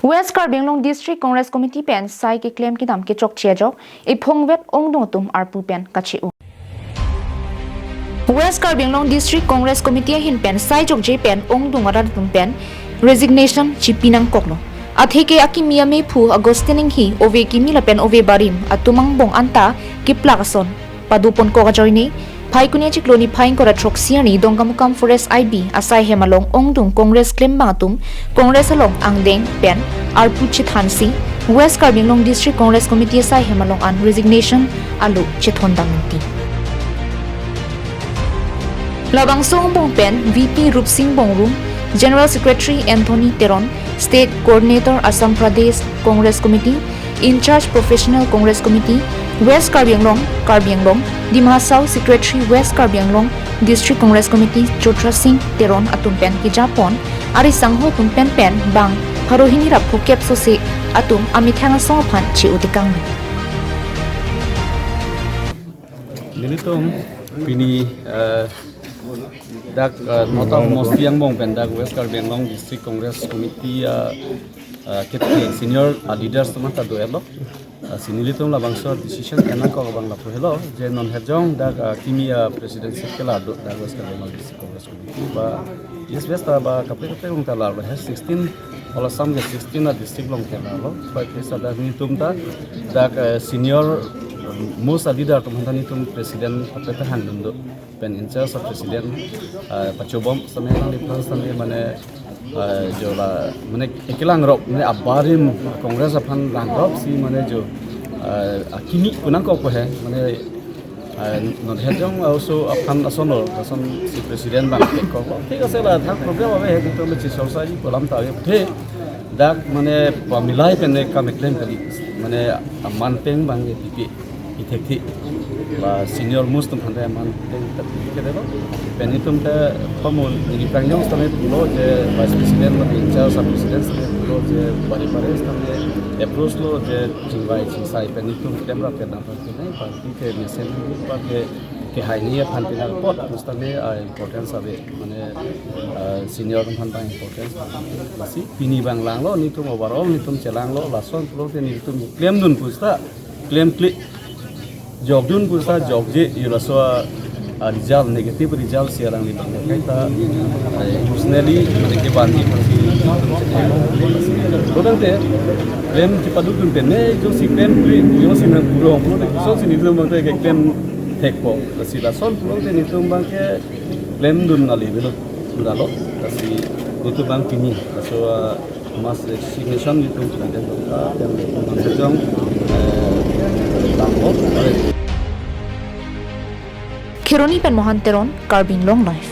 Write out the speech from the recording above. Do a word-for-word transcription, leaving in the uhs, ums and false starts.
West Karbi Anglong District Congress Committee pen sai keklem kedam kechokche ajok ephongvet ongdung atum arpu pen kache-o. West Karbi Anglong District Congress Committee ahin pen sai jokje pen ongdung arat atum pen resignation chipi nangkoklo. Atheke akimi amephu Augustine Inghi ove kimi lapen ove barim atum angbong anta keplak ason padoponkok ajoine, Phaikuni achiklo niphai ingkoi ra throksi arni Dongkamukam Forest I B asai hem along ongdung Congress klembang atum Congress along angdeng pen arpu chethansi West Karbi Anglong District Congress Committee asai hem along an resignation alo chethondam nangji. Labangso angbong pen V P Rupsing Bongrung, General Secretary Anthony Teron, State Coordinator Assam Pradesh Congress Committee, In-charge Professional Congress Committee, West Karbi Anglong, Karbi Anglong, Dima Hasao Secretary West Karbi Anglong District Congress Committee Chotra Singh Teron atum pen kejapon, ari sangho atum pen pen bang pharo hini ra phokep sose atum amethang asong aphan che-o tekang. Nelitum pini, eh, dak, eh, Nota Mosti angbong pen dak West Karbi Anglong District Congress Committee, eh, eh, kit senior, eh, leaders atum ta do-etlo. Eh, si nelitum labangso decision kenangkok abang lapu helo, je non hejong dak, eh, kimi, eh, president seat ke la do dak West Karbi Anglong District Congress Committee ba, yes, best ba kaprek kaprek along ta la he sixteen, hala Assam ke sixteen a district along ke lalo. Pai pesa dak nelitum ta dak, eh, senior, eh, most a leader atum aphan ta nelitum president aphan ta hangdun do. Pen in-charge a president, eh, pachobom sitame nangliphan sitame mane, eh, jo la mane ekelangrok mane abarim Congress aphan langrok si mane jo, eh, akimi kenangkok ko he mane, eh, non hejong also aphan ason lo, ason si president bang kok. Thik ase la thang program ave he, nelitum si sorsa ji pu alam ta ave. The dak mane pamilai pen ne kam keklem kali mane aman peng bang ke pipi ithek thi ba senior most atum aphan te aman peng ta pipi ke delo. Pen nelitum te pamul neli kangjong sitame pulo je vice president ba in-charge a president sitame pulo je bari bari sitame approach lo je chingvai chingsai pen nelitum klem rap kedam aphan ke nai party ke mesen ba ke kehai ni aphan pinang apot sitame, ah, importance ave mane, ah, senior aphan bang importance. Lasi pini bang langlo nelitum overall nelitum chelanglo lason pulote nelitum klemdun pu seta klemkle, jokdun pu seta jokje, yo laso, ah, result negative result si alangli bang kaita, eh, emotionally mane kevanji aphan si nelitum chelanglo. Lasi lo tangte klem chepadukdun pen ne jongsi klemkle jongsi nangpurong pulote kosonsi nelitum bang te keklem thekpo. Lasi lason pulote nelitum bang ke klemdun kali avelo, pura lo. Lasi nelitum bang pini laso, ah, mass resignation nelitum pini dan dongka dan nelitum bang hejong, eh, langpo. Kheroni pen Mohan Teron, Karbi Anglong Live.